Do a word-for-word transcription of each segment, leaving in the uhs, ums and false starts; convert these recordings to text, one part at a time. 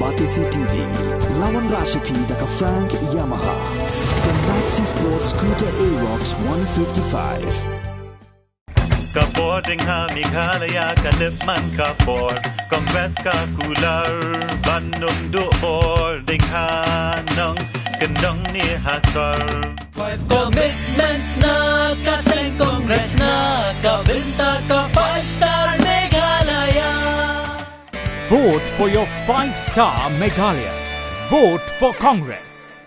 Batesi T V, lawan Rashipi da ka Frank Yamaha. The Maxi Sport Scooter Aerox one fifty-five. Ka bor ding ha Meghalaya ka lip man ka bor. Congress ka kular ban nung du bor ding ha nong kendong ni ha sor. Five commitments na ka seng Congress na ka bynta ka five star Meghalaya. Vote for your five star Meghalaya. Vote for Congress.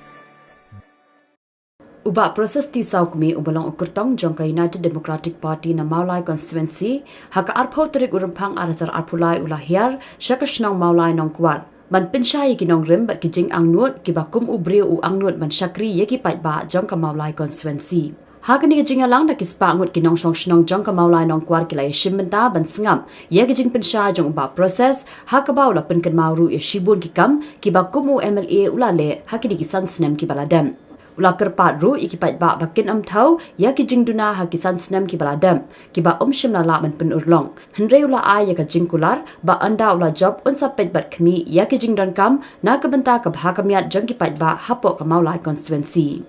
U Bah Proses T Sawkmie uba long u kyrtong jong ka United Democratic Party na Mawlai Constituency, ha ka arphew tarik u Rymphang ar hajar arphew lai u la hiar sha ka shnong Mawlai Nongkwar ban pynshai ïa ki nongrim bad ki jingangnud kiba kum u briew u angnud ban shakri ïa ki paidbah jong ka Mawlai Constituency. Ha kane ka jingïalang da ki spah ngut ki nongshong shnong jong ka Mawlai Nongkwar ki la ïashim bynta ban sngap ïa ka jingpynshai jong u Bah Proses, ha kaba u la pynkynmaw ruh ïa shibun ki kam kiba kum u M L A u la leh ha kine ki san snem kiba la dep. U la kyrpad ruh ïa ki paidbah ba kin ym thew ïa ki jingduna ha ki san snem kiba la dep, kiba ym shym la lah ban pynurlong. Hynrei u la ai ïa ka jingkular ba ynda u la jop un sa peit bad khmih ïa ki jingdonkam na ka bynta ka bha ka miat jong ki paidbah hapoh ka Mawlai Constituency.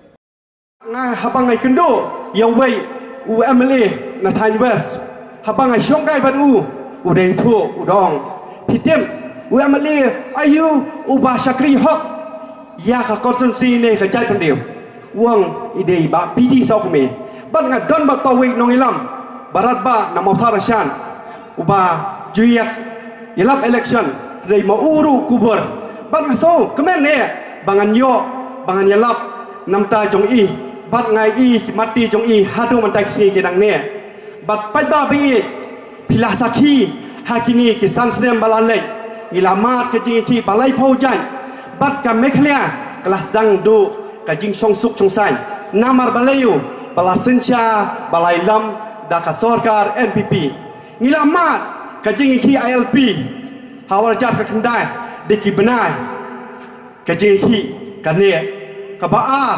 Nga haba nga ïakynduh ïa uwei u M L A na thaiñ West, haba nga shongkai bad u, u dei thuh, u dong. Phi tip, u M L A aïu uba shakri hok ïa ka constituency ne ka jaitbynriew. U ong i dei Bah P T Sawkmie. Bad nga don bad uwei u nongïalam baroh ba na Mawthadraishan, uba ju ïalap election, hynrei ma u ruh u kubur. Bad nga sngewkmen eh ba ngan ïoh, ba ngan ïalap na ka bynta jong i. Bad nga ïohi ki mat jong i haduh mynta ka sngi ki dang neh. Bad paidbah ba ïeit, phi la sakhi ha kine ki san snem ba la leit, ngi la mad ka jingïakhih ba laiphew jait. Bad ka Meghalaya ka la sdang duh ka jingshongsuk shongsaiñ. Namar balei? Ba la synshar, ba la ïalam da ka sorkar N P P. Ngi la mad ka jingïakhih I L P ha u ar hajar khyndai, dei ki bnai. Ka jingïakhih kane, kaba ar,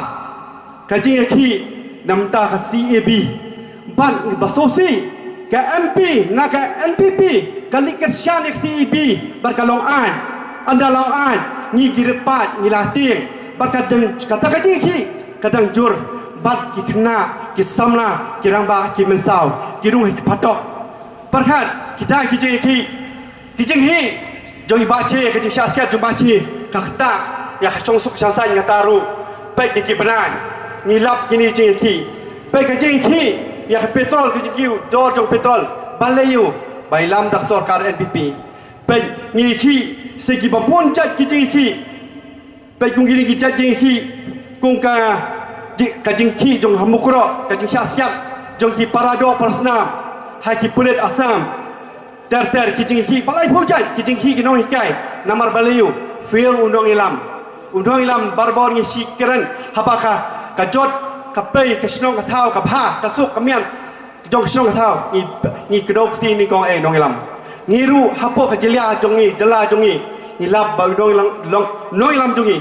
ka jingïakhih na ka bynta ka C A B. Bad ba shisha ka M P na ka N P P ka leit kyrshan ïa ka C A B bad ka long aiñ. Ynda long aiñ, ngi ki riewpaid ngi la tieng. Bad ka dang, kata ka jingïakhih ka dang jur bad ki khynnah, ki samla, ki rangbah, ki mynsaw, ki rung ha ki phatok. Pyrkhat kita ki jingïakhih, ki jingïakhih jong i Bah Che, ka jingshah siat jong Bah Che, ka ktah ïa ka shongsuk shongsaiñ kata ruh. Peit, dei ki bnai ngi lap kine ki jingïakhih. Peit, ka jingïakhih ïa ka petrol, ka jingkiew dor jong petrol. Balei? Ba ïalam da ka sorkar N P P. Peit, ngi ïakhih sa kiba bun jait ki jingïakhih. Peit, kum kine ki jait jingïakhih, kum ka ji-, ka jingïakhih jong ha Mukroh, ka jingshah siat jong ki para doh para snam ha ki pulit Assam. Ter ter ki jingïakhih ba laiphew jait, ki jingïakhih ki nonghikai. Namar balei? Fail u nongïalam. U nongïalam barabor ngi shu kren haba ka, ka jot, ka pei, ka shnong ka thaw, ka bha ka suk ka miat jong ka shnong ka thaw, ngi, ngi kdew kti, ngi ong, eh nongïalam. Ngi ruh hapoh ka jylla jong ngi, jylla jong ngi, ngi lap ba u nongïalam, long, nongïalam jong ngi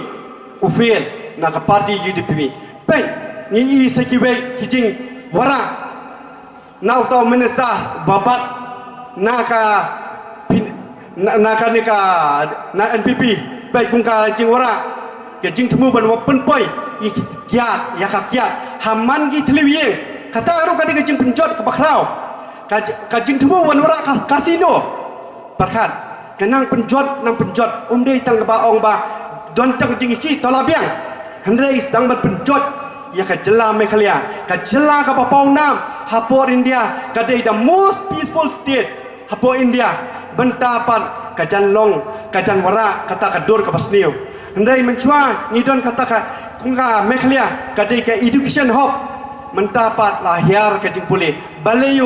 u fail na ka party U D P. Peit, ngi ïohi sa kiwei ki jingwanrah na uta u minister ba bat na ka pyn-, na, na kane ka, na N P P. Peit, kum ka jingwanrah, ka jingthmu ban wan pynpoi ïa ki kiad, ïa ka kiad ha man ki thliew ïing. Kata ruh ka dei ka jingpynjot kaba khraw. Ka j-, ka jingthmu ban wanrah ka, casino. Pyrkhat, ka nang pynjot, nang pynjot, ym dei tang kaba ong ba don tang jingïakhih, to la biang. Hynrei sdang ban pynjot ïa ka jylla Meghalaya, ka jylla kaba pawnam hapoh India, ka dei the most peaceful state hapoh India. Bynta pat ka jan long, ka jan wanrah, kata ka dur kaba sniew. Hynrei mynshuwa ngi don kata ka, kum ka Meghalaya, ka dei ka education hub. Mynta pat la hiar ka jingpule. Balei?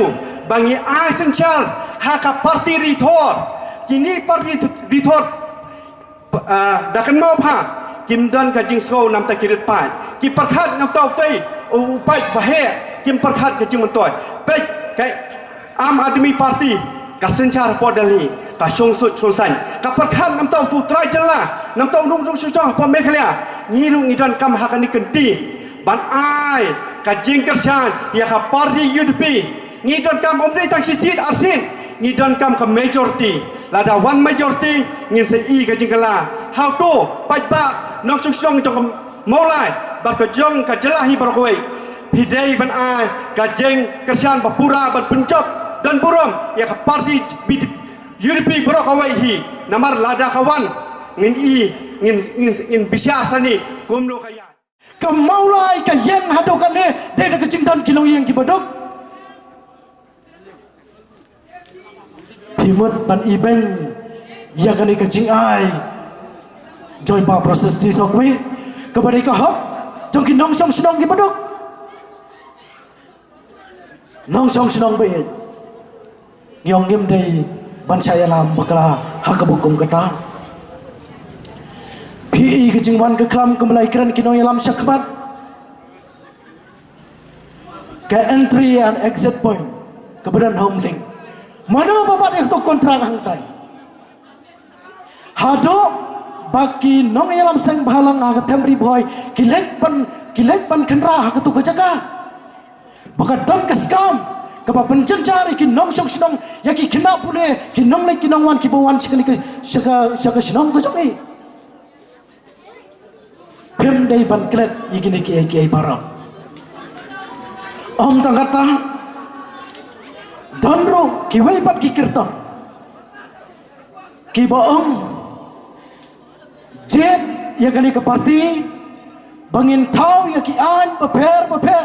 Ba ngi ai synshar ha ka party rithor. Kine party rithor, ah, da kynmaw bha, kim don ka jingsngew na bynta ki riewpaid. Ki pyrkhat na bynta utei u, u paid baheh, kim pyrkhat ka jingmyntoi. Peit, ka Aam Aadmi Party ka synshar hapoh Delhi, ka shongsuk shongsaiñ, ka pyrkhat na bynta utu u trai jylla, na bynta u nongshong shnong hapoh Meghalaya. Ngi ruh ngi donkam ha kane ka kynti ban ai ka jingkyrshan ïa ka party U D P. Ngi donkam ym dei tang shi seat, ar seat, ngi donkam ka majority. Lada wan majority, ngin sa ïohi ka jingkylla Hato paidbah nongshong shnong jong ka Mawlai bad ka jong ka jylla hi baroh kawei, phi dei ban ai ka jingkyrshan ba pura ban pynjop don burom ïa ka party UDP baroh kawei hi. Namar lada ka wan, ngin i ngin ngin ngin bishar sani kumno ka ïa. Ka Mawlai ka ïeng haduh kane dei da ka jingdon ki longïing kiba duk. Phi mut ban ibeiñ ïa kane ka jingai jong i Bah Prasasti Sohtun kaba dei ka hok jong ki nongshong shnong kiba duk. Nongshong shnong ba ïeit, ngi ong ngim dei ban shah ïalam bakla ha kaba kum kata. Phi i ka jingwan ka khlam kumba la ïakren ki nongïalam shakhmat. Ka entry and exit point kaba don ha Umling. Mano ba bat ïa ka kontrak hangtai? Haduh ba ki nongïalam seng bhalang ha ka them Ri Bhoi ki leit ban ki leit ban khynra ha katu ka jaka. Ba ka don ka skam kaba pynjynjar ïa ki nongshong shnong, ïa ki khynnah pule, ki nongleit ki nongwan kiba wan sha kane ka sha ka sha ka shnong ka jong i. Phim dei ban klet ïa kine kiei kiei baroh. Ym tang kata, don ruh kiwei pat ki kyrtong kiba ong jied ïa kane ka party ba ngin thaw ïa ki aiñ bapher bapher.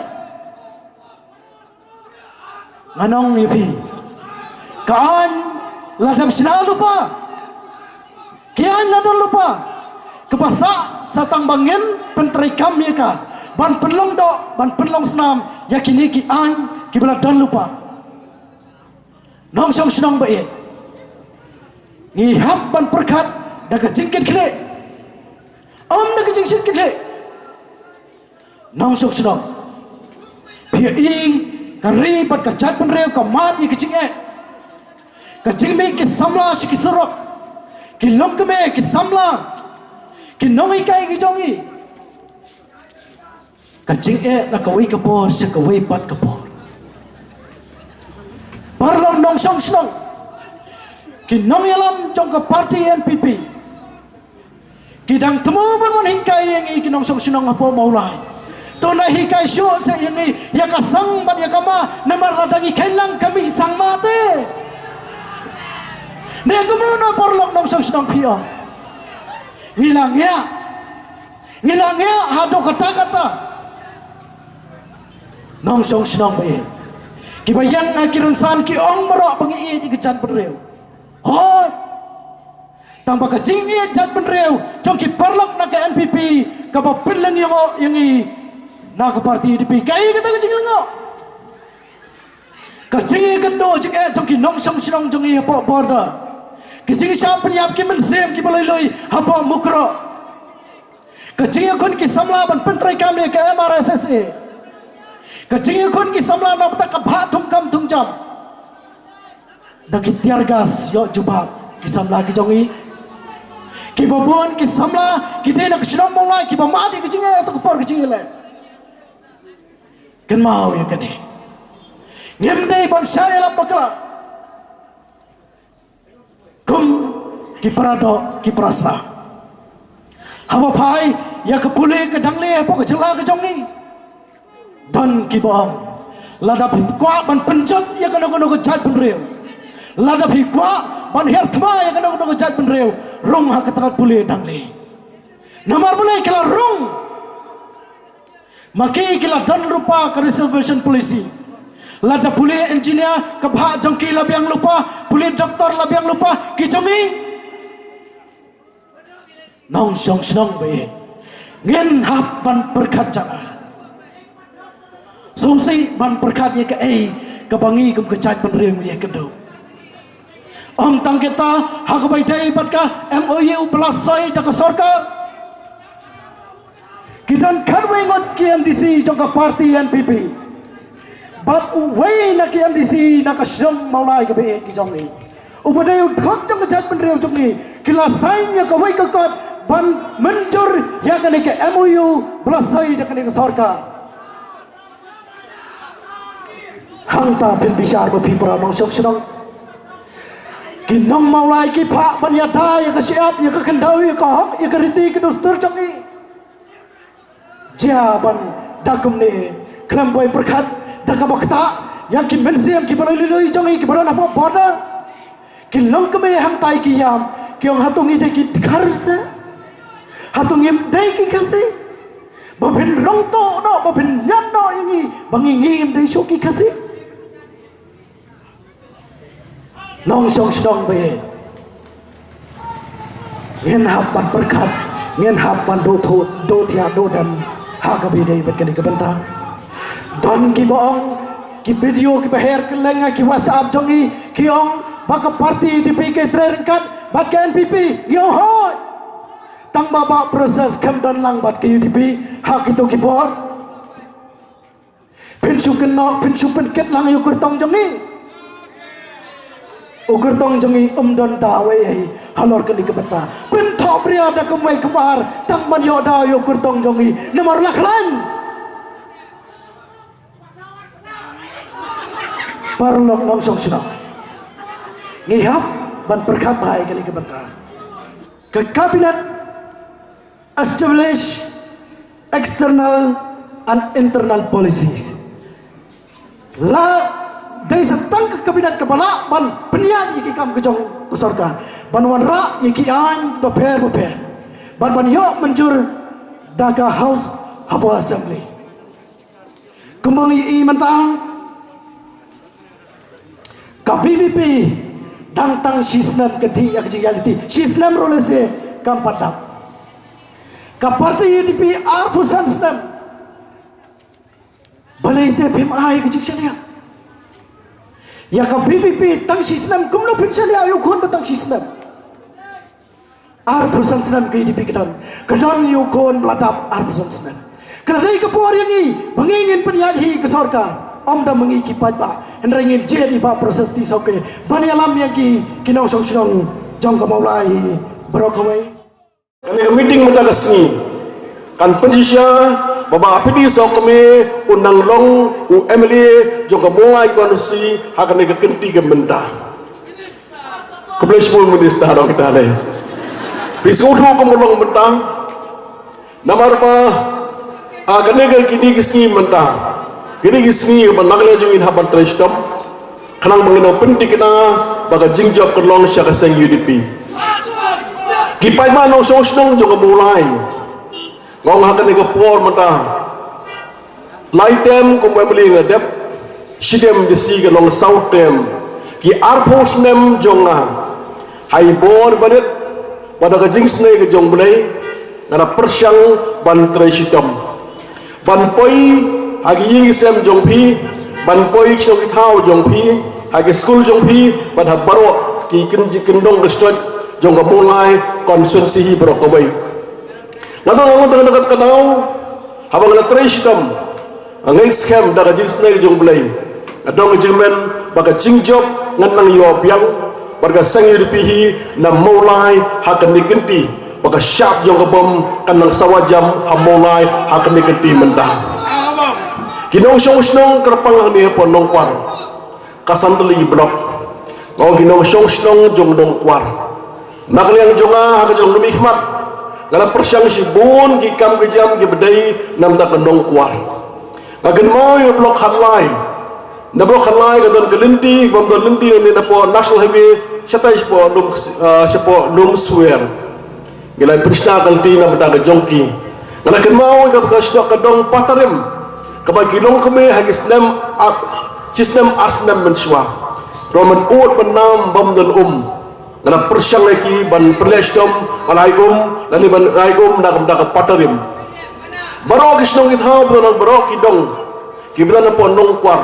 Ngan ong ïa phi, ka aiñ la dep shna lypa, ki aiñ la don lypa. Kaba sah sa tang ba ngin pyntreikam ïa ka ban pynlong doh ban pynlong snam ïa kine ki aiñ kiba la don lypa. Nongshong shnong ba ïeit, ngi hap ban pyrkhat da ka jingkitkhlieh, ym da ka jingshit kitkhlieh. Nongshong shnong, phi i ka ri bad ka jaitbynriew ka mad ïa ka jingeh, ka jingmih ki samla sha ki surok, ki longkmie ki samla, ki nonghikai ki jong i. Ka jingeh na kawei ka por sha kawei pat ka por. Paralok nongshong shnong, ki nongïalam jong ka party NPP ki dang thmu ban wan hikai ïa ngi ki nongshong shnong hapoh Mawlai. To na hikai shuh seh ïa ngi ïa ka sang bad ïa ka ma, namar lada ngi kheiñ lang ka mih sang ma te. Ne kumno na paralok nongshong shnong phi ong? Ngi la ngiah. Ngi la ngiah haduh katta katta. Nongshong shnong ba ïeit, kiba ïeng ha ki rynsan ki ong baroh ba ngi ïeit ïa ka jaitbynriew. Hooid. Tang ba ka jingïeit jaitbynriew jong ki paralok na ka NPP kaba pynlyngngoh ïa ngi na ka party UDP. Kaei kata ka jinglyngngoh? Ka jingïakynduh jingeh jong ki nongshong shnong jong ngi hapoh border. Ka jingshah pynïap ki mynsiem kiba lui lui hapoh Mukroh. Ka jingïakhun ki samla ban pyntreikam ïa ka MRSSA. Ka jingïakhun ki samla na bynta ka bhah thungkam thungjam. Da ki tear gas ïoh jubab ki samla ki jong i. Kiba bun ki samla ki dei na ka shnong Mawlai kiba mad ïa ka jingeh ha ka por ka jingïaleh. Kynmaw ïa kane. Ngim dei ban shah ïalam bakla kum ki paradoh ki parasla. Haba phai ïa ka pule ka dangle hapoh ka jylla ka jong ngi, don kiba ong, lada phi kwah ban pynjot ïa kano kano ka jaitbynriew, lada phi kwah ban hiar thma ïa kano kano ka jaitbynriew, rung ha ka tnat pule dangle. Namar balei ki la rung? Ma ki ki la don lypa ka reservation policy. Lada pule engineer ka bhah jong ki la biang lypa, pule doctor la biang lypa, ki jong ngi. Nongshong shnong ba ïeit, ngin hap ban pyrkhat jaka. Sngewsih ban pyrkhat ïa kaei kaba ngi kum ka jaitbynriew ngi ïakynduh. Ym tang kata, ha kaba ïadei bad ka MOU ba la soi da ka sorkar, ki don khatwei ngut ki MDC jong ka party NPP. Bad uwei na ki MDC na ka shnong Mawlai kaba ïeit ki jong ngi, uba dei u dkhot jong ka jaitbynriew jong ngi, ki la sign ïa kawei ka kot ban mynjur ïa kane ka MOU ba la soi da kane ka sorkar. Hangta phin bishar ba phi para nongshong shnong. Ki nong Mawlai ki phah ban ïada ïa ka shyiap, ïa ka khyndew, ïa ka hok, ïa ka riti ka dustur jong ngi. Jia ban da kumne, khlem boi pyrkhat da kaba ktah ïa ki mynsiem kiba lui lui jong ngi kiba don hapoh border. Ki long kmie hangtai ki ïam, ki ong hato ngi dei ki Khasi? Hato ngim dei ki Khasi? Ba phin rong to no, ba phin ñiad no ïa ngi, ba ngi ngim dei shuh ki Khasi. Nongshong shnong ba ïeit, ngin hap ban pyrkhat, ngin hap ban duh thut, duh thiah, duh dem ha kaba ïadei bad kane ka bynta. Don kiba ong, ki video kiba her kylleng ha ki WhatsApp jong ngi, ki ong ba ka party UDP ka trei ryngkat bad ka NPP. Ngi ong hooid. Tang ba bah Proses kam don lang bad ka UDP ha kito ki por. Phin shu kynnoh, phin shu pynkit lang ïa u kyrtong jong ngi. U kyrtong jong ngi um don daw ei ei halor kane ka bynta. Pynthohbria da kumwei kumar tang ban ïoh daw ïa u kyrtong jong ngi. Namar la khlaiñ. Paralok nongshong shnong, ngi hap ban pyrkhat bha ïa kane ka bynta. Ka kabinet establish external and internal policies. La dei sa tang ka kabinet kaba lah ban pynïaid ïa ki kam ka jong ka sorkar, ban wanrah ïa ki aiñ bapher bapher, ban ban ïoh mynjur da ka House hapoh Assembly. Kumba ngi ïohi mynta, ka VPP dang tang shisnem ka dih ïa ka jingïaid lynti, shisnem ruh lehse kam pat dap. Ka party UDP arphew san snem. Balei te phim ai ka jingshaniah ïa ka VPP tang shisnem? Kumno phin shaniah ïa u khun ba tang shisnem? Arphew san snem ka UDP ka don, ka don ïa u khun ba la dap arphew san snem. Ka la dei ka por ïa ngi ba ngi ngin pynïaid hi ka sorkar. Ym da ma ngi ki paidbah, hynrei ngin jied ïa i Bah Proses T Sawkmie ban ïalam ïa ki, ki nongshong shnong jong ka Mawlai baroh kawei. Kane ka meeting mynta ka sngi kan pynshisha ba Bah P D Sawkmie un nang long u MLA jong ka Mawlai constituency ha kane ka kynti ka mynta. Khublei shibun Minister, ong kita lei. Phi sngewthuh kum ka long mynta. Namar ba, ah, kane ka kine ki sngi mynta, kine ki sngi ba na ka liang jong ngi hap ban trei shitom, khnang ba ngin ym pynthikna ba ka jingjop kan long sha ka seng UDP. Ki paidbah nongshong shnong jong ka Mawlai, nga ong ha kane ka por mynta, lai term kum u MLA nga dep, shi term da shi ka long saw term. Ki arphew snem jong nga, ha i bor ba rit, bad ha ka jingisynei ka jong U Blei, nga da pyrshang ban trei shitom, ban poi ha ki ïing ki sem jong phi, ban poi ki shnong ki thaw jong phi, ha ki skul jong phi, bad ha baroh ki kyn-, kyndong ki shnong jong ka Mawlai constituency hi baroh kawei. Nga dang, nga dang, nga dang, nga dang, haba nga la trei shitom, nga ngeit skhem da ka jingisynei ka jong U Blei, nga dang jingmen ba ka jingjop ngan nang ïoh biang bad ka seng UDP hi na Mawlai ha kane ka kynti, ba ka shap jong ka bom kan nang sawa jam ha Mawlai ha kane ka kynti mynta. Ki nongshong shnong kyrpang hangne hapoh Nongkwar, ka Santali block, nga ong ki nongshong shnong jong Nongkwar, na ka liang jong nga ha ka jong lum i khmat, nga la pyrshang shibun ki kam ki jam kiba dei na bynta ka Nongkwar. Nga kynmaw ïa u block khatlai, na block khatlai ka don ka lynti, bym don lynti lane napoh National Highway, shatai shapoh lum, ah, shapoh lum Swer. Ngi la pynshna ka lynti na bynta ka jong ki. Nga la kynmaw ïa ka, ka shnong ka dong Patarim, kaba ki long kmie ha ki snem ar, shi snem ar snem mynshuwa. Ruh mynta u bym nam bym don um. Nga la pyrshang ïa ki ban pynleh shitom, ban ai um, lane ban ai um na ka bynta ka Patarim. Baroh ki shnong ki thaw ba don, baroh ki dong kiba don hapoh Nongkwar,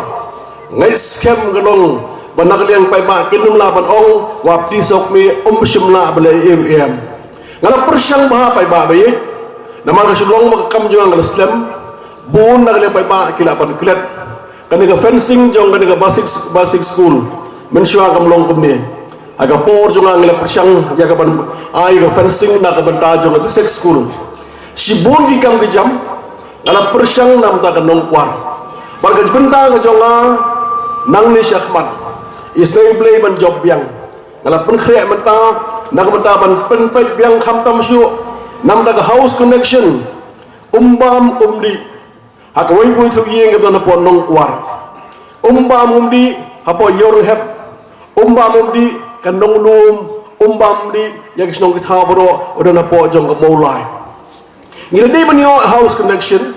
nga ngeit skhem ka long ba na ka liang paidbah kin ym lah ban ong ba P D Sawkmie um shym lah ban leh ei ei ei. Nga la pyrshang bha paidbah ba ïeit, namar ka shu long ba ka kam jong nga la slem. Bun na ka liang paidbah ki lah ban klet. Kane ka fencing jong kane ka basic, basic school, mynshuwa kam long kumne. Ha ka por jong nga ngi la pyrshang ïa ka ban ai ka fencing na ka bynta jong ka basic school. Shibun ki kam ki jam nga la pyrshang na bynta ka Nongkwar. Bad ka bynta ka jong nga nangne shakhmat, isynei U Blei ban jop biang. Nga la pynkhreh mynta, na ka bynta ban pynpeit biang khamtam shuh namar ka House Connection, um bam um dih ha kawei pa kawei ka ïing kaba don hapoh Nongkwar. Um bam um dih hapoh Ïewrynghep, um bam um dih ka Nonglum, um bam um dih ïa ki shnong ki thaw baroh ba don hapoh jong ka Mawlai. Ngi la dei ban ïoh House Connection.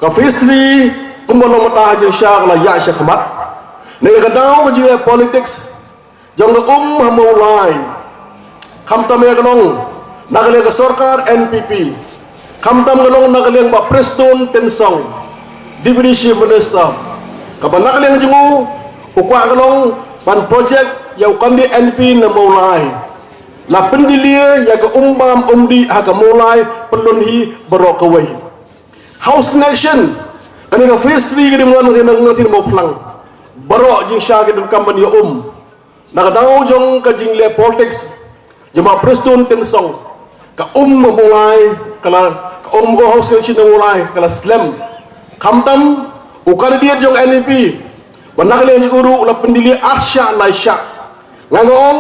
Ka Phase Three kumba long mynta ha jingshisha ka la ïaid sha khmat. Ngi ka daw ka jingleh politics jong ka um ha Mawlai, khamtam ïa ka long na ka liang ka sorkar N P P, khamtam ka long na ka liang Bah Prestone Tynsong, Deputy Chief Minister, kaba na ka liang jong u, u kwah ka long ban project ïa u candidate N P P na Mawlai. La pyndilli ïa ka um bam um dih ha ka Mawlai, pynlong hi baroh kawei. House Connection, kane ka Phase Three ka dei ban wan na ka liang Mawphlang. Baroh jingshisha ki donkam ban ïa um. Na ka daw jong ka jingleh politics jong Bah Prestone Tynsong, ka um Mawlai ka la, ka um, ka House Connection Mawlai ka la slem. Khamtam u candidate jong N P P, ba na ka liang jong u ruh u la pyndilli ar shah lai shah. Nga ong,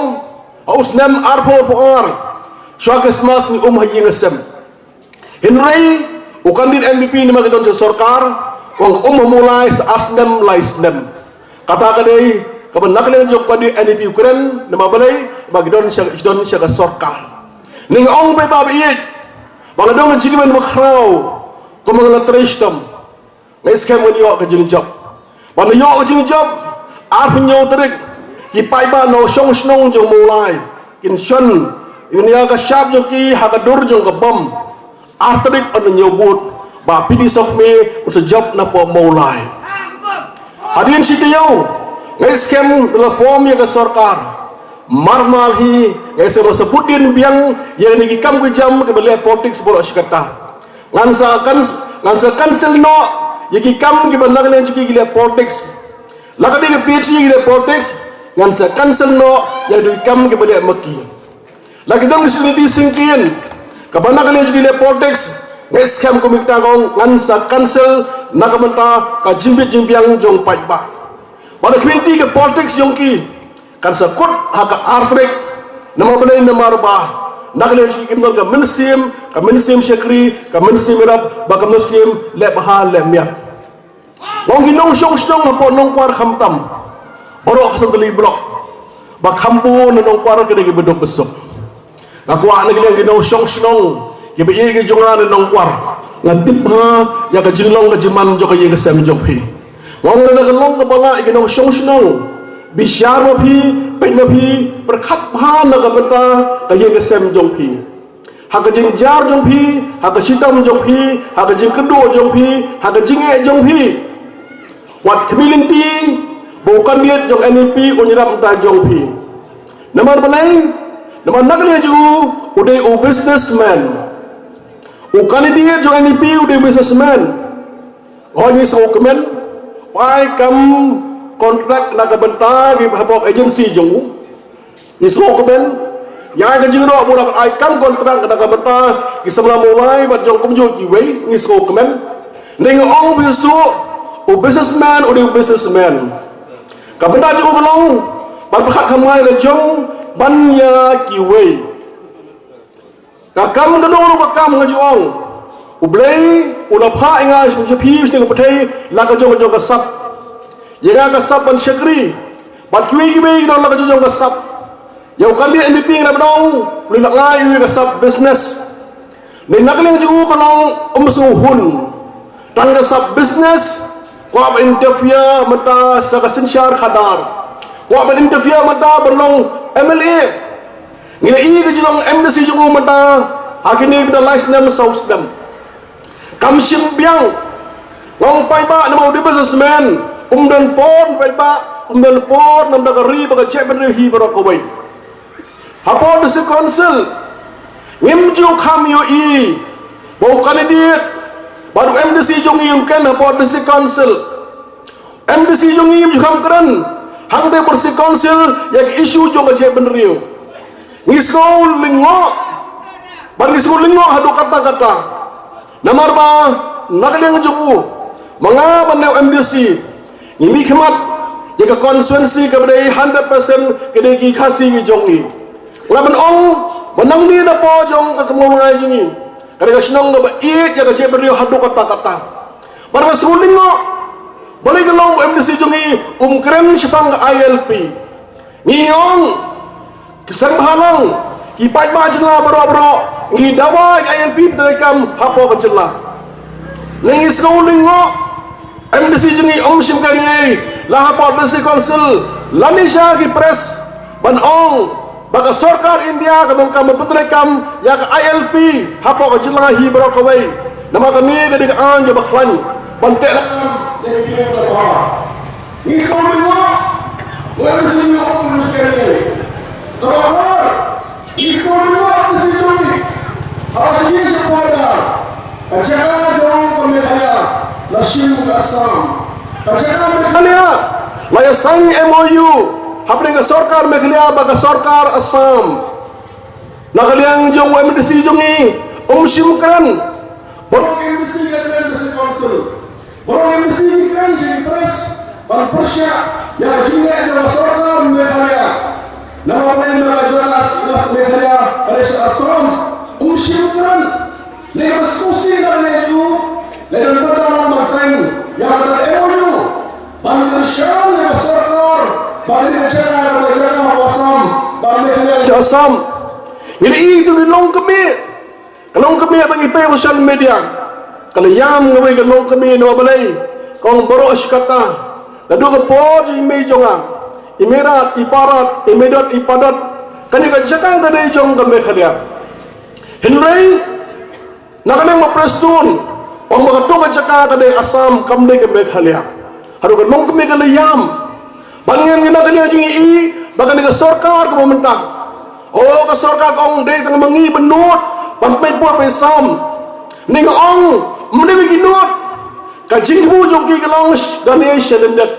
ha u snem arphew arphew ar, shuwa Christmas ngi um ha ïing ha sem. Hynrei u candidate N P P namar ki don sha sorkar, u ong um ha Mawlai sa ar snem lai snem. Kata ka dei kaba na ka liang jong u candidate N P P u kren, namar balei? Ba ki don sha, ki don sha ka sorkar. Ngi ong paidbah ba ïeit, ba nga don ka jingkmen bakhraw, kumba nga la trei shitom. Nga ngeit skhem ngan ïoh ka jingjop. Ban ïoh ka jingjop, arphew hynñiew tarik, ki paidbah na u shong shnong jong Mawlai kin shon ïa ka shap jong ki ha ka dur jong ka bom. Ar tarik yn ñiew vote, Bah P D Sopmi un sa jop napoh Mawlai. Hadien shi taïew, nga ngeit skhem da la form ïa ka sorkar. Mar mar hi, nga ngeit skhem ba sa bud dien biang ïa kine ki kam ki jam kiba leh politics baroh shi katta. Ngan sa kan, ngan sa cancel noh ïa ki kam kiba na ka liang jong ki leh politics. La ka dei ka P H E ki leh politics, ngan sa cancel noh ïa ki kam kiba leh ma ki. La ki don ki sngewthuh sngewthuh kaba na ka liang jong ki leh politics, nga ngeit skhem kum ïa kata ka ong, ngan sa cancel na ka bynta ka jingbit jingbiang jong paidbah. Ba da ka lynti ka politics jong ki kan sa kut ha ka ar tarik. Namar balei? Namar ba na ka liang jong ki kim don ka mynsiem, ka mynsiem shakri, ka mynsiem ïarap, bad ka mynsiem leh bha leh miat. Nga ong ki nongshong shnong hapoh Nongkwar khamtam, baroh ka Centrelink Block, ba kham bun na Nongkwar ka dei kiba duk ba suk. Nga kwah na ka liang ki nongshong shnong, kiba ïeit ki jong nga na Nongkwar, nga tip bha ïa ka jinglong ka jingman jong ka ïing ka sem jong phi. Nga ong na ka long kaba lah ïa ki nongshong shnong, bishar ma phi, peit ma phi, pyrkhat bha na ka bynta ka ïing ka sem jong phi. Ha ka jingjynjar jong phi, ha ka shitom jong phi, ha ka jingkyrduh jong phi, ha ka jingeh jong phi. Wat khmih lynti ba u candidate jong N P P un ïarap bynta jong phi. Namar balei? Namar na ka liang jong u, u dei u businessman. U candidate jong N P P u dei u businessman. Hooid, ngi sngewkmen, u ai kam contract na ka bynta ki hapoh agency jong u. Ngi sngewkmen ïa ka jingïaroh ba u la ai kam contract na ka bynta ki samla Mawlai bad jong kumjuh kiwei, ngi sngewkmen. Ngi ong ba u businessman u dei u businessman. Ka bynta jong u ka long ban pyrkhat kham ngai la jong ban ïa kiwei. Ka kam ka dei ruh ka kam nga ju ong. U Blei u la phah ïa nga sha phi sha ka pyrthei la ka jong ka jong ka sap. Ïa nga ka sap ban shakri. Bad kiwei kiwei ki don la ka jong ka jong ka sap. Ïa u candidate N P P nga dang ong, u la ngai ïa ka sap business. Ngi na ka liang jong u ka long um sngewhun. Tang ka sap business, kwah ban interfere mynta sa ka synshar khadar. Kwah ban interfere mynta ban long M L A. Ngi la ïohi ka jinglong M D C jong u mynta ha kine ki da lai snem saw snem. Kam shim biang. Nga ong paidbah namar u dei businessman, um don por paidbah, um don por namar ka ri bad ka jaitbynriew hi baroh kawei. Hapoh District Council ngim ju kham ïohi ba u candidate bad u M D C jong ngi un kren hapoh District Council. M D C jong ngi ngim ju kham kren hangtei hapoh District Council ïa ka issue jong ka jaitbynriew. Ngi sngew lyngngoh bad ngi sngew lyngngoh haduh katta katta. Namar ba na ka liang jong u, ma nga bad u M D C, ngi mih khmat Ïa ka constituency kaba dei hundred percent ka dei ki Khasi ki jong ngi. Nga ban ong ba nangne na pdeng jong ka kynmaw ngai jong ngi, ka dei ka shnong kaba ïeit ïa ka jaitbynriew haduh katta katta. Bad nga sngewlyngngoh balei ka long ba MDC jong ngi um kren shaphang ka ILP. Ngi ong ki seng bhalang, ki paidbah jylla baroh baroh, ngi dawa ïa ka ILP pyntreikam hapoh ka jylla. Ngi sngewlyngngoh MDC jong ngi um shim kane la hapoh District Council lane sha ki press ban ong ba ka sorkar India ka donkam ban pyntreikam ïa ka ILP hapoh ka jylla hi baroh kawei. Namar kane ka dei ka aiñ kaba khlaiñ ban teh lakam ïa ka ILP. Ngi sngewbha ba ngi sngewbha ba ngi sngewbha. Kaba ar, ngi sngewbha ba ngi sngewbha. Haba sngewbha sha border, ka jaka jong ka Meghalaya la shim ka Assam. Ka jaka Meghalaya la ïa sign MOU hapdeng ka sorkar Meghalaya bad ka sorkar Assam. Na ka liang jong u MDC jong ngi um shym kren. Baroh ki MDC ka kren ka District Council. Baroh ki MDC ki kren sha ki press ban pyrshah ïa ka jingleh jong ka sorkar Meghalaya. Namar balei ba ka jaka Meghalaya ka dei sha Assam? Um shym kren. Lei ba sngewsih na lei u lei don pynban ban sign ïa ka MOU ban kyrshan ïa ka sorkar ba ka dei ka jaka, ka dei ka jaka ha Assam, ba Meghalaya sha Assam. Ngi la ïohi tu ki longkmie. Ka longkmie ba ngi peit ha social media ka la ïam nga wei ka longkmie namar balei? Ka ong baroh shi katta, naduh ka por jong i mei jong nga, i Meirad, i Parat, i Meidot, i Padot, kane ka jaka ka dei jong ka Meghalaya. Hynrei na ka liang ma Prestone ong ba kato ka jaka ka dei Assam, kam dei ka Meghalaya. Haduh ka longkmie ka la ïam. Ba ngi na ka liang jong ngi i ba kane ka sorkar kaba mynta, o, ka sorkar ka ong dei tang ma ngi ba nud ban pynpoi pynsan. Ngi ong ym dei ba ki nud. Ka jingthmu jong ki ka long sh-, da ne sha lyndet.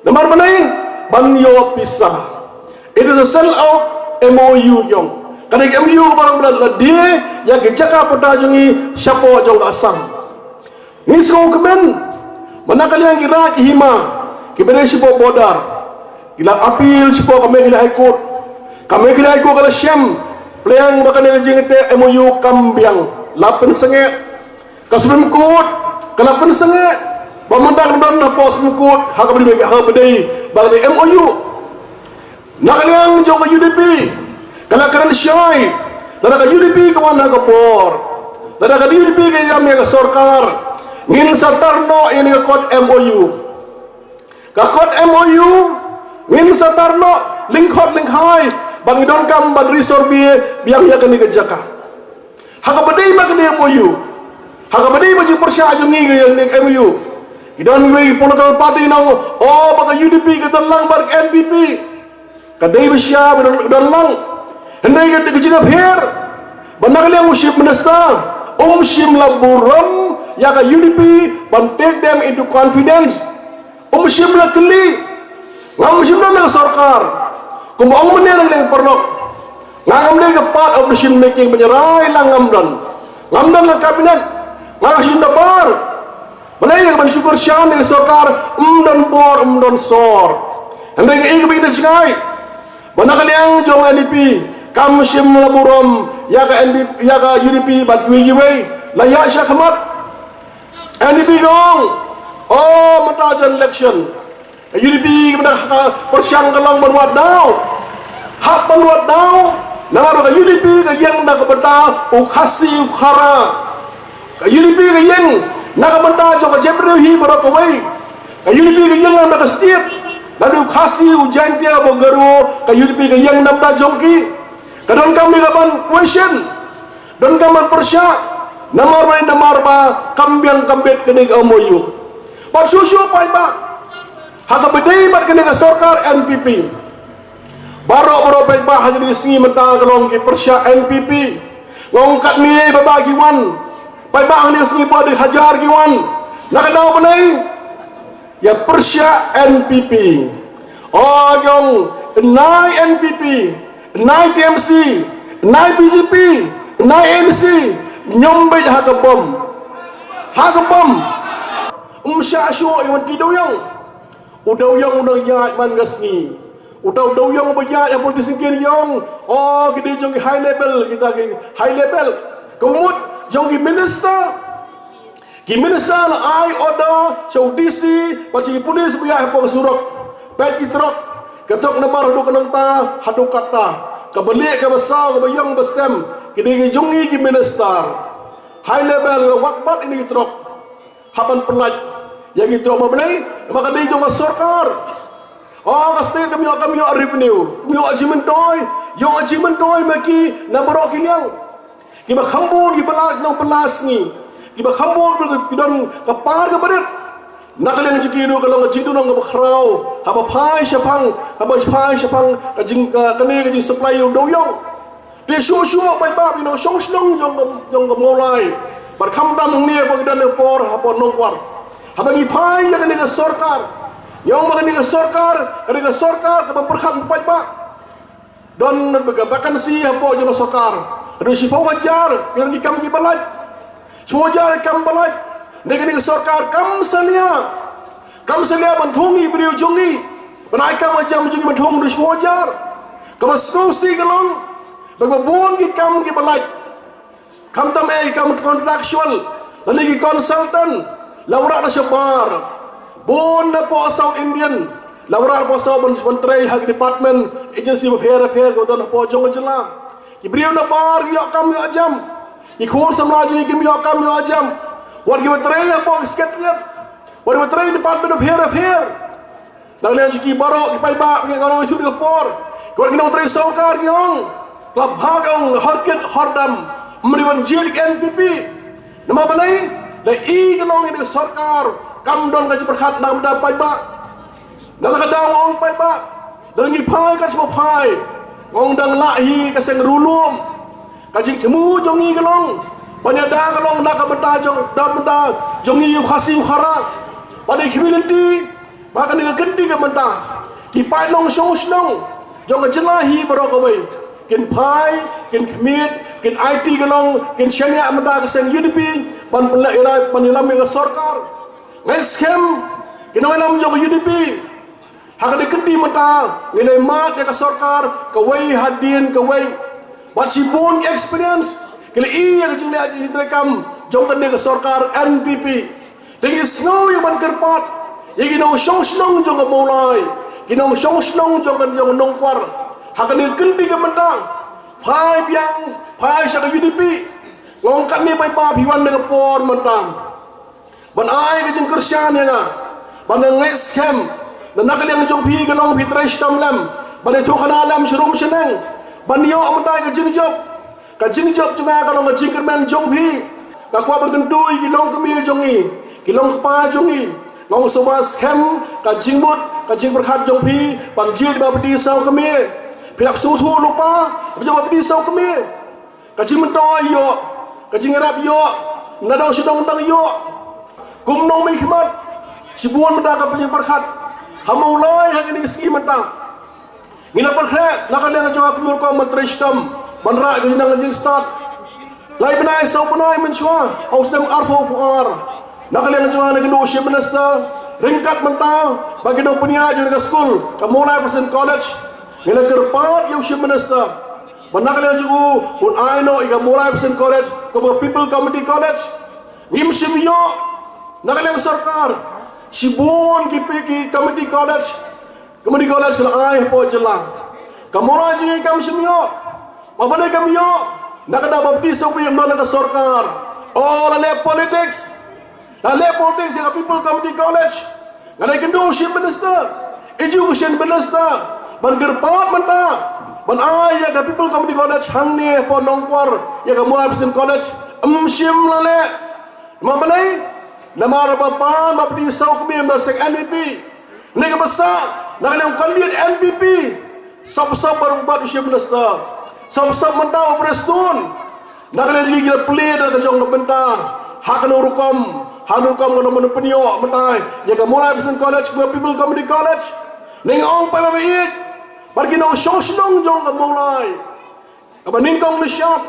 Namar balei? Ban ïoh pisa. It is a sell out MOU jong. Ka dei ka MOU kaba long ba la die ïa ki jaka patta jong ngi shapoh jong ka Assam. Ngi sngewkmen ba na ka liang ki raid ki hima kiba dei shapoh border ki la appeal shapoh ka Meghalaya High Court. Ka Meghalaya High Court ka la shem pliang ba kane ka jingteh MOU kam biang, la pynsangeh. Ka Supreme Court ka la pynsangeh ba mynta ka don hapoh Supreme Court ha kaba dei, ha kaba dei ba ka dei MOU. Na ka liang jong ka UDP ka la kren shai. Lada ka UDP ka wan ha ka por, lada ka UDP ka ïam ïa ka sorkar, ngin sa tar noh ïa kane ka kot MOU. Ka kot MOU ngin sa tar noh lyngkhot lyngkhai ba ngi donkam ban resurvey biang ïa kane ka jaka. Ha kaba dei ba kane ka MOU, ha kaba dei ba jingpyrshah jong ngi ïa kane ka MOU, ki don kiwei ki political party ki ong, o, ba ka UDP ka don lang bad ka NPP. Ka dei ba shisha ba don, don lang. Hynrei ka dei ka jingapher ba na ka liang u Chief Minister um shym la burom ïa ka UDP ban take them into confidence. Um shym la kylli. Ngam shym don ha ka sorkar. Kumba ong mynne na ka liang paralok, nga ngam dei ka part of decision making, ban ïarai lang ngam don. Ngam don ha ka cabinet. Nga ka shim da bar. Balei ïa ka ban shu kyrshan ïa ka sorkar ym don por ym don sor. Hynrei nga ïohi kaba ïeit na jngai ba na ka liang jong NPP kam shym la burom ïa ka NPP, ïa ka UDP bad kiwei kiwei. La ïaid shakhmat. NPP ka ong, o, mynta jan election. Ka UDP ka bynta ka pyrshang ka long ban wad daw. Hap ban wad daw. Namar ka UDP ka ïeng na ka bynta u Khasi u Khara. Ka UDP ka ïeng na ka bynta jong ka jaitbynriew hi baroh kawei. Ka UDP ka ïeng na ka state. Naduh u Khasi, u Jaiñtia, u Garo, ka UDP ka ïeng na ka bynta jong ki. Ka donkam ïa ka ban question. Donkam ban pyrshah, namar ba, namar ba kam biang kam bit kane ka MOU. Bad shuh shuh paidbah, ha kaba dei bad kane ka sorkar NPP. Baroh baroh paidbah ha kane ka sngi mynta ka long ki pyrshah NPP. Nga ong katne ba ba ki wan. Paidbah ha kane ka sngi ba dei hajar ki wan. Na ka daw balei? Ïa pyrshah NPP. O, ong, nai NPP, nai TMC, nai BJP, nai ANC, ñiom beit ha ka bom. Ha ka bom. Um shah shuh ïa wat ki dewïong. U dewïong u nang ïaid man ka sngi. Uta u dewïong uba ïaid ha police station ki ong, o, ki dei jong ki high level, kita ki high level. Ka mut jong ki minister. Ki minister la ai order sha u D C bad sha ki police ba ïaid hapoh ka surok. Peit ki trok. Ka trok nabar haduh ka nangta, haduh katta. Kaba lieh, kaba saw, kaba ïong, kaba stem. Ki dei ki jong ngi ki minister. High level la wad bad ïa kine ki trok. Hap ban pyllait ïa ki trok, namar balei? Namar ka dei jong ka sorkar. O, ka state kam ïoh, kam ïoh revenue, kam ïoh jingmyntoi. Ïoh jingmyntoi ma ki na baroh ki liang. Kiba kham bun kiba la, nongpyllait sngi, kiba kham bun ki don ka par kaba rit. Na ka liang jong ki ruh ka long ka jingduhnong kaba khraw haba phai shaphang, haba phai shaphang ka jing, ka, kane ka jingsupply ïa u dewïong. Te shuh shuh paidbah, ïa u nongshong shnong jong, jong ka Mawlai. Bad khamtam hangne ba ki don ha por, ha por Nongkwar. Haba ngi phai ïa kane ka sorkar, ngi ong ba kane ka sorkar, kane ka sorkar kaba pyrkhat paidbah. Don ka vacancy hapoh jong ka sorkar. Haduh shiphew hajar ki don ki kam kiba lait. Shiphew hajar ki kam ba lait. Te kane ka sorkar kam salia, kam salia ban thung ïa ki briew jong ngi, ban ai kam ai jam jong ngi ban thung haduh shiphew hajar. Kaba sngewsih ka long ba kaba bun ki kam kiba lait, khamtam eh ki kam contractual lane ki consultant, la wanrah na shabar. Bun napoh South Indian la wanrah napoh South ban, ban trei ha ki department, agency bapher bapher kaba don hapoh jong ka jylla. Ki briew nabar ki ïoh kam ïoh jam. Ki khun samla jong ngi kim ïoh kam ïoh jam. Wat kiba trei hapoh ki secretariat, wat kiba trei department bapher bapher. Na ka liang jong ki baroh ki paidbah, ngi ong ïa ka por, ki wan ki nongtrei sorkar ki ong, la bha ka ong hor kit hor dam, ym dei ban jied ka N P P. Namar balei? La i ka long ïa ka sorkar kam don ka jingpyrkhat na ka bynta paidbah. Na ka daw ong paidbah, da ngi phai ka sma phai, ong dang lah hi ka seng ruh lum. Ka jingthmu jong ngi ka long ban ïada ka long na ka bynta jong, na ka bynta jong ngi u Khasi u Khara. Bad ïa ki community ba kane ka kynti ka bynta, ki paid nongshong shnong jong ka jylla hi baroh kawei kin phai, kin khmih, kin aiti ka long, kin shaniah mynta ka seng U D P ban pynleh ïa, ban ïalam ïa ka sorkar. Ngi skhem ki nongïalam jong ka U D P ha kane ka kynti mynta, ngi la mad ïa ka sorkar kawei hadien kawei. Bad shibun ki experience ki la ïoh ïa ka jingleh jingtreikam jong kane ka sorkar N P P. Te ngi sngew ïa ban kyrpad ïa ki nongshong shnong jong ka Mawlai, ki nongshong shnong jong ka, jong ka Nongkwar, ha kane ka kynti ka bynta, phai biang, phai sha ka U D P. Nga ong katne paidbah, phi wan ha ka por mynta ban ai ka jingkyrshan ïa nga. Bad nga ngeit skhem ba na ka liang jong phi ka long phi trei shitom lem, ban ïathuhkhana lem sharum shaneng, ban ïoh mynta ka jingjop. Ka jingjop jong nga ka long ka jingkyrmen jong phi. Nga kwah ban kyntu ïa ki longkmie jong ngi, ki longkpa jong ngi. Nga ong sngewbha skhem ka jingmut, ka jingpyrkhat jong phi ban jied bapli saw kmie. Phi hap sngewthuh lypa ba jong bapli saw kmie. Ka jingmyntoi ïoh, ka jingïarap ïoh, na dong sha dong dang ïoh. Kum nongmihkhmat, shibun mynta ka jingpyrkhat ha Mawlai ha kine ki sngi mynta. Ngi la pyrkhat na ka liang jong ka kmie rukom ban trei shitom, ban rah ka jingnang jingstad. Lai bnai saw bnai mynshuwa, ha u snem arphew arphew ar, na ka liang jong nga, na ka kynduh u Chief Minister, ryngkat mynta bad ki nongpynïaid jong ka skul ka Mawlai Presbyterian College, ngi la kyrpad ïa u Chief Minister ba na ka liang jong u un ai noh ïa ka Mawlai Presbyterian College kum ka People Community College. Ngim shym ïoh na ka liang sorkar. Shibun ki, ki community college, community college ki la ai hapoh jylla. Ka Mawlai jong ngi kam shym ïoh. Namar balei kam ïoh? Na ka daw ba phi sngewbha ïa ka sorkar. O, la leh politics. La leh politics ïa ka People Community College. Nga la kynduh u Chief Minister, Education Minister, ban kyrpad mynta ban ai ïa ka People Community College hangne hapoh Nongkwar, ïa ka Mawlai Presbyterian College. Ym shym la leh. Namar balei? Namar ba pan bapli saw kmie na seng N P P. Ngi ka basa na ka liang candidate N P P. Sop sop baroh bad u Chief Minister, sop sop mynta u Prestone. Na ka liang jong ngi, ki la plie da ka jong ka bynta ha kano rukom, ha kano rukom, kano mynta pynïoh mynta ïa ka Mawlai Presbyterian College, ka People Community College. Ngi ong paidbah ba ïeit bad ki nongshong shnong jong ka Mawlai, kaba nyngkong nyngshap,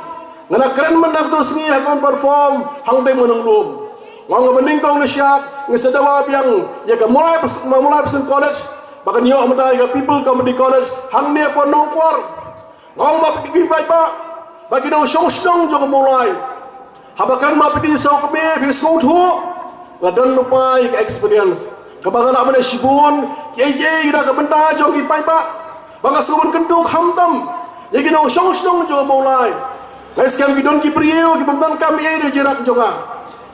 nga la kren mynta kato ka sngi ha ka conference hangtei Mawnglum. Nga ong ba nyngkong na shyiap ngi sa dawa biang ïa ka Mawlai Pers-, Mawlai Person College, ba kan ïoh mynta ïa ka People Community College hangne hapoh Nongkwar. Nga ong ba ki paidbah, ba ki nongshong shnong jong ka Mawlai, haba kren ma phi dei saw kmie phi sngewthuh. Nga don lypa ïa ka experience kaba nga lah ban leh shibun kiei kiei na ka bynta jong ki paidbah, ba nga sngewbha kyntu khamtam ïa ki nongshong shnong jong ka Mawlai. Nga ngeit skhem ki don ki briew ki bym donkam ei ei da jingïarap jong nga.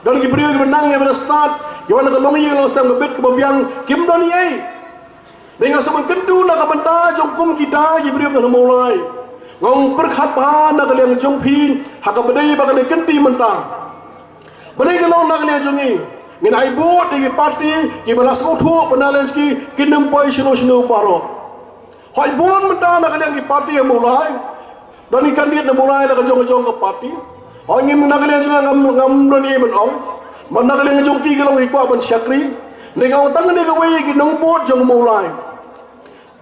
Don ki briew kiba nang ïa ba da stad, kiba na ka longïing longsem ka bit kaba biang, kim don ei ei. Dei nga sngewbha kyntu na ka bynta jong kum kita ki briew ka Mawlai. Nga ong pyrkhat bha na ka liang jong phi ha kaba dei ba kane ka kynti mynta. Balei ka long na ka liang jong ngi? Ngin ai vote ïa ki party kiba la sngewthuh ba na ka liang jong ki kin ym poi shano shano baroh. Hooid, bun mynta na ka liang ki party ha Mawlai. Don ki candidate na Mawlai na ka jong ka jong ka party. Hooid, ngim, na ka liang jong nga ngam, ngam don ei ei ban ong. Ma na ka liang jong ki ka long ki kwah ban shakri. Nga ong tang kane kawei ïa ki nong vote jong Mawlai.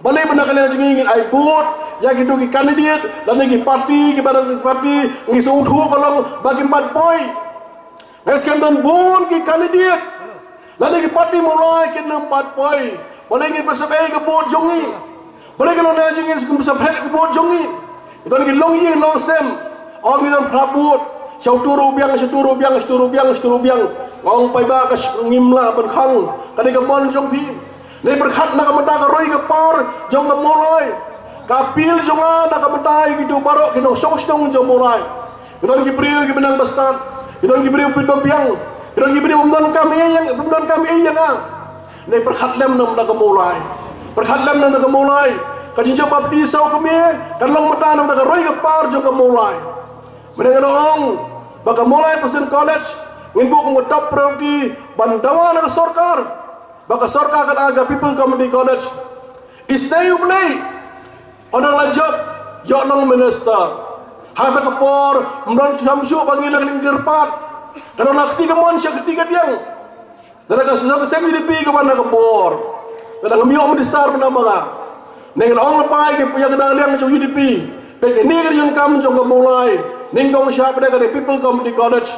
Balei ba na ka liang jong ngi ngin ai vote ïa kito ki candidate lane ki party kiba na ki party ngi sngewthuh ka long ba kim pat poi. Nga ngeit skhem don bun ki candidate lane ki party Mawlai kin ym pat poi. Balei ngin pynsaphriang ka vote jong ngi? Balei ka long na jong ngi ngin pynsaphriang ka vote jong ngi? Don ki longïing longsem, ong ngi don phra vote. Sha uto ruh biang, sha uto ruh biang, sha uto ruh biang, sha uto ruh biang. Nga ong paidbah, ka sh-, ngim lah ban khang. Ka dei ka mon jong phi. Nga pyrkhat na ka bynta ka roi ka par jong ka Mawlai. Ka appeal jong nga na ka bynta ïa kito baroh ki nongshong shnong jong Mawlai. Ki don ki briew kiba nang ba stad, ki don ki briew kiba biang, ki don ki briew bym donkam ei ei, bym donkam ei ei ïa nga. Nga pyrkhat lem na ka bynta ka Mawlai. Pyrkhat lem na ka bynta ka Mawlai. Ka jingjop ba phi dei saw kmie kan long mynta na ka bynta ka roi ka par jong ka Mawlai. Mynta nga ong ba ka Mawlai Person College ngin buh kum ka top priority ban dawa na ka sorkar ba ka sorkar kan ai ka People Community College. Isynei U Blei, u nang la jop, ïoh long minister. Ha kata ka por ym don shuh ba ngi la lyngkyrpad. Ka don na kti kamon sha kti kadiang. Lada ka shisha ka seng U D P ka wan ha ka bor, lada ngam ïoh minister mynta ma nga. Nga ong lypa ïa ka na ka liang jong U D P, peit kane ka jingkam jong ka Mawlai. Nyngkong sha pdeng ka People Community College.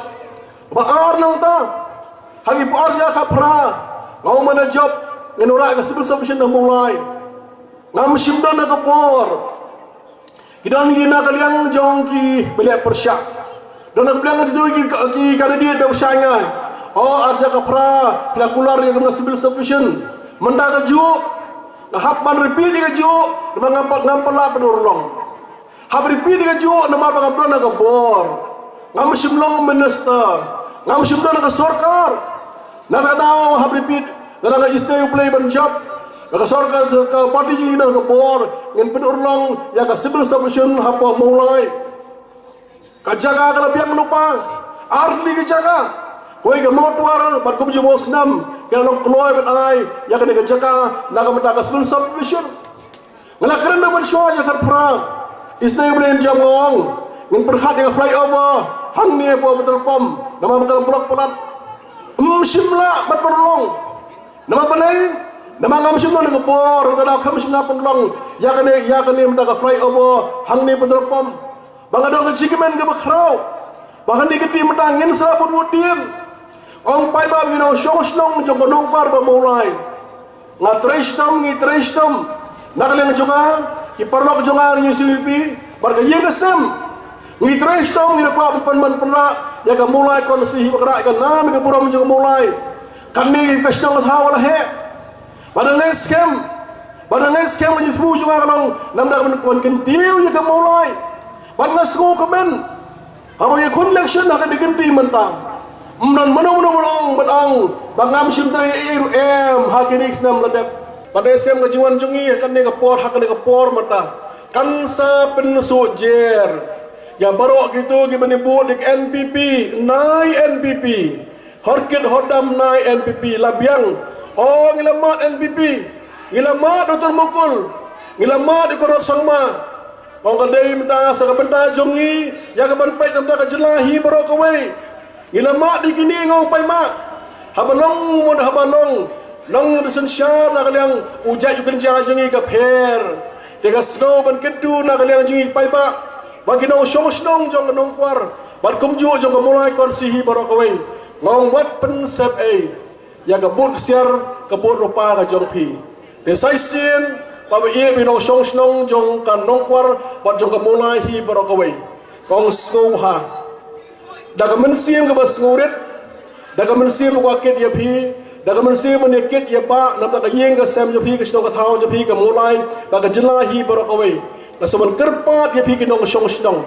Ba ar nangta, ha ki por ar hajar khatphra, nga ong mynta jop, ngin wanrah ka civil subdivision ha Mawlai. Ngam shym don ha ka bor. Ki don ki na ka liang jong kiba leh pyrshah. Don na ka liang jong ki, ki candidate ba pyrshah ïa nga. O, ar hajar khatphra phi la kular ïa ka civil subdivision. Mynta kajuh nga hap ban repeat ïa kajuh namar ngam pat, ngam pat lah pynurlong. Hap repeat ïa kajuh namar ba ngam don ha ka bor. Ngam shym long minister. Ngam shym don ha ka sorkar. Na kata ka daw hap repeat, lada ka isynei U Blei ban jop, na ka sorkar, ka party jong ngi na ka bor, ngin pynurlong ïa ka civil subdivision hapoh Mawlai. Ka jaka ka la biang lypa, ar tylli ka jaka. Kawei ka Mawtwar bad kumjuh Mawsnam, ki la long kloi ban ai ïa kane ka jaka na ka bynta ka civil subdivision. Nga la kren da ban shuwa hajar khatphra. Isynei U Blei un jop, nga ong ngin pyrkhat ïa ka flyover hangne hapoh petrol pump, namar mynta ka block palat. Ym shym lah ban pynlong. Namar balei? Namar ngam shym don ka bor, ka dei ngam shym lah pynlong ïa kane, ïa kane mynta ka flyover hangne petrol pump. Ba nga don ka jingkmen kaba khraw ba hangne ka kti mynta ngin sa bud bud dien. Ong paidbah, ngi nongshong shnong jong ka Nongkwar bad Mawlai. Nga trei shitom, ngi trei shitom. Na ka liang jong nga, ki paralok jong nga, ngi sngewbha bad ka ïing ka sem. Ngi trei shitom, ngi da kwah ban pynman pynrah ïa ka Mawlai Constituency hi ba ka rah ïa ka nam ïa ka burom jong ka Mawlai. Kane ka shnong ka thaw la heh. Bad nga ngeit skhem, bad nga ngeit skhem ka jingthmu jong nga ka long namar da ka ban kyntiew ïa ka Mawlai. Bad nga sngewkmen haba ngi khun election ha kane ka kynti mynta, ym don mano mano ban ong, ban ong ba ngam shym trei ei ei ruh, em, ha kine ki snem la dep. Bad nga ngeit skhem ka jingwan jong ngi ha kane ka por, ha kane ka por mynta kan sa pynsuh jer ïa baroh kito kiba ïa bud ïa ka N P P, nai N P P. Hor kit hor dam nai N P P la biang. O, ngi la mad N P P, ngi la mad Doctor Mukul, ngi la mad i Conrad Sangma. Ong ka dei mynta sa ka bynta jong ngi ïa ka ban peit na ka bynta ka jylla hi baroh kawei. Ngi la mad ïa kine, nga ong paidbah. Haba long, mut haba long, long da synshar na ka liang u jait u kynja jong ngi ka pher. Te nga sngew ban kyntu na ka liang jong ngi paidbah, ba ki nongshong shnong jong ka Nongkwar bad kumjuh jong ka Mawlai Constituency hi baroh kawei. Nga ong wat pynsep ei ïa ka bud ksiar, ka bud rupa ka jong phi. Te sa shisien, ba ba ïa phi nongshong shnong jong ka Nongkwar bad jong ka Mawlai hi baroh kawei. Kong sngewbha da ka mynsiem kaba sngewrit, da ka mynsiem ba kit ïa phi, da ka mynsiem ba kit ïa ba, namar ka ïing ka sem jong phi, ka shnong ka thaw jong phi, ka Mawlai, ba ka jylla hi baroh kawei. Nga sngewbha kyrpad ïa phi ki nongshong shnong.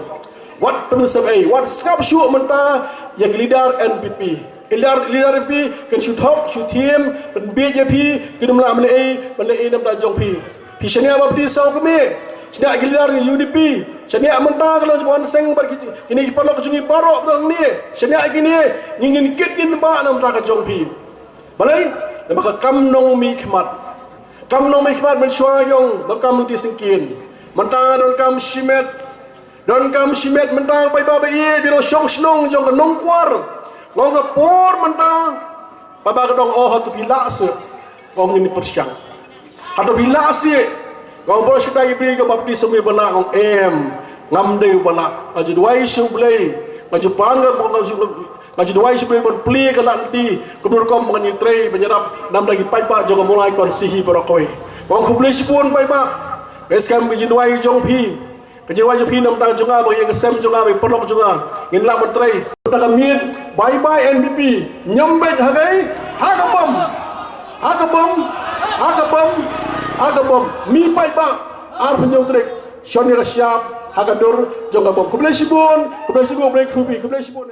Wat pynsep ei, wat sngap shuh mynta ïa ki leader N P P. Leader, leader N P P kin shu thok shu thiem, pynbiej ïa phi, kin ym lah ban leh ei, ban leh ei namar jong phi. Phi shaniah ba phi saw kmie, shaniah ki leader U D P, shaniah mynta ka long jong seng bad kine ki paralok jong ngi baroh ba ngi, shaniah kine, ngi ngin kit ngin bah namar ka jong phi. Balei? Namar ka kam nongmihkhmat. Kam nongmihkhmat mynshuwa ïong, donkam lynti syngkien. Mynta donkam shimet, donkam shimet mynta paidbah ba ïeit, phi nongshong shnong jong ka Nongkwar. Nga ong ka por mynta, paidbah ka dang ong hato phi lah seh. Nga ong ngin pyrshang. Hato phi lah seh. Nga ong baroh shi katta ki briew ki ong ba phi sumar ba lah, nga ong em. Ngam dei ba lah. Nga ju duwai sha U Blei. Nga ju pan ka, nga ju, nga ju duwai sha U Blei ban plie ka lad lynti. Kumno rukom ban ïatrei ban ïarap namar ki paidbah jong ka Mawlai constituency hi baroh kawei. Nga ong khublei shibun paidbah. Bad skhem ka jingduwai jong phi, ka jingduwai jong phi namar jong nga, ba ïa ka sem jong nga, ba ïa paralok jong nga, ngin lah ban trei. Namar ka miet, bye bye N P P. Ñiam beit ha kaei? Ha ka bom. Ha ka bom. Ha ka bom. Ha ka bom. Mih paidbah. Arphew hynñiew tarik, shon ïa ka shyiap ha ka dur jong ka bom. Khublei shibun. Khublei shibun. Khublei shibun.